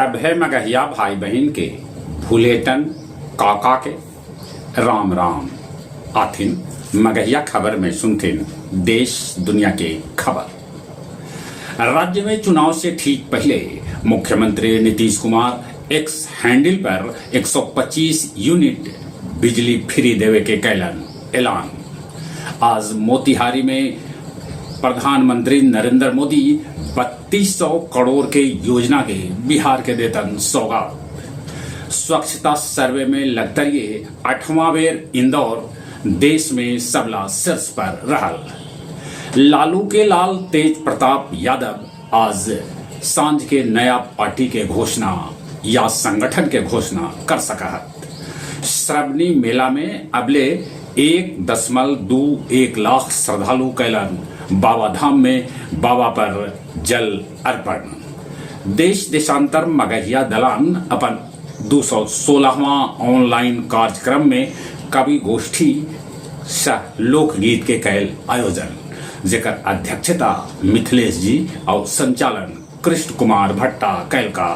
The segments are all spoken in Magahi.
सभे मगहिया भाई बहिन के भुलेटन काका के राम राम। आथिन मगहिया खबर में सुनथिन देश दुनिया के खबर। राज्य में चुनाव से ठीक पहले मुख्यमंत्री नीतीश कुमार एक्स हैंडल पर 125 यूनिट बिजली फ्री देवे के कैलन ऐलान। आज मोतिहारी में प्रधानमंत्री नरेंद्र मोदी 3200 करोड़ के योजना के बिहार के देतन सौगात। स्वच्छता सर्वे में लगतरिये 8वां बेर इंदौर देश में सबला शीर्ष पर रहल। लालू के लाल तेज प्रताप यादव आज सांझ के नया पार्टी के घोषणा या संगठन के घोषणा कर सकत। श्रावणी मेला में अबले 1.21 लाख श्रद्धालु कैलन बाबा धाम में बाबा पर जल अर्पण। देश देशांतर मगहिया दलान अपन 216वां ऑनलाइन कार्यक्रम में कवि गोष्ठी सह लोकगीत के कैल आयोजन, जेकर अध्यक्षता मिथिलेश जी और संचालन कृष्ण कुमार भट्टा कैल का।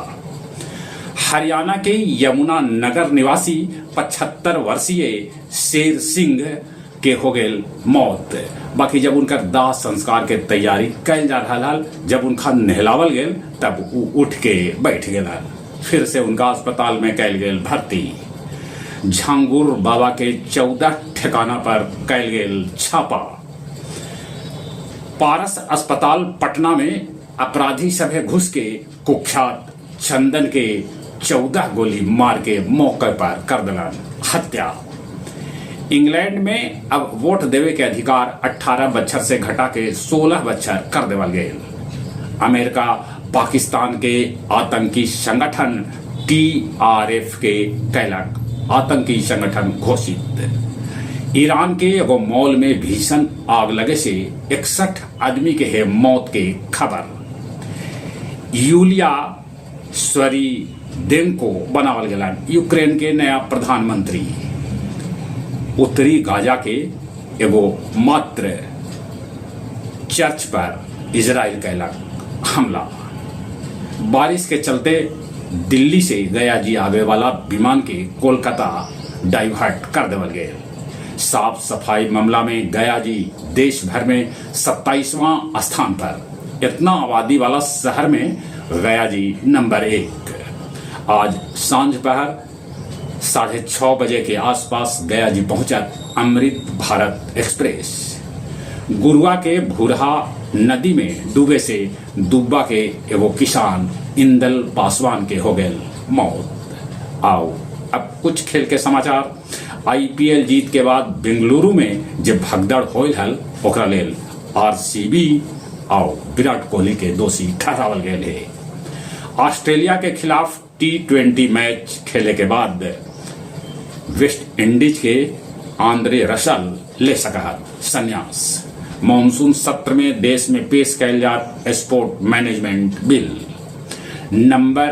हरियाणा के यमुना नगर निवासी 75 वर्षीय शेर सिंह के हो गेल मौत। बाकी जब उनकर दाह संस्कार के तैयारी कैल जा रहा हल, जब उनका नहलावल गेल तब उ उठ के बैठ गेल। फिर से उनका अस्पताल में कैल गेल भर्ती। झांगुर बाबा के 14 ठिकाना पर कैल गेल छापा। पारस अस्पताल पटना में अपराधी सभे घुस के कुख्यात चंदन के 14 गोली मार के मौके पर कर दिलन हत्या। इंग्लैंड में अब वोट देवे के अधिकार 18 बच्छर से घटा के 16 बच्छर कर देवल गए। अमेरिका पाकिस्तान के आतंकी संगठन टीआरएफ के कैलक आतंकी संगठन घोषित। ईरान के एगो मॉल में भीषण आग लगे से 61 आदमी के है मौत के खबर। यूलिया स्वरीदेंको बनावल गेलन यूक्रेन के नया प्रधानमंत्री। उत्तरी गाजा के एगो मात्र चर्च पर इजराइल कैलक हमला। बारिश के चलते दिल्ली से गया जी आवे वाला विमान के कोलकाता डाइवर्ट कर देवल गए। साफ सफाई मामला में गया जी देश भर में 27वां स्थान पर। इतना आबादी वाला शहर में गया जी नंबर 1। आज सांझ पहर 6:30 बजे के आसपास गया जी पहुंचा अमृत भारत एक्सप्रेस। गुरुआ के भूरहा नदी में डूबे से दुब्बा के एगो किसान इंदल पासवान के हो गए मौत। आओ अब कुछ खेल के समाचार। आईपीएल जीत के बाद बेंगलुरु में जब भगदड़ होल हल ओकरा लेल आरसीबी आओ विराट कोहली के दोषी ठहरावल गए है। ऑस्ट्रेलिया के खिलाफ T20 match खेले के बाद वेस्ट इंडीज के आंद्रे रसल ले सका संन्यास। मानसून सत्र में देश में पेश कैल जात स्पोर्ट मैनेजमेंट बिल। नंबर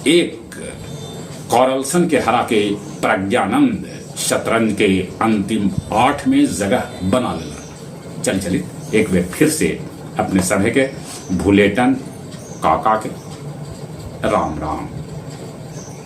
1 कॉरल्सन के हरा के प्रज्ञानंद शतरंज के अंतिम 8 में जगह बना लेना। चल चली एक बार फिर से अपने सभे के भुलेटन काका के राम राम।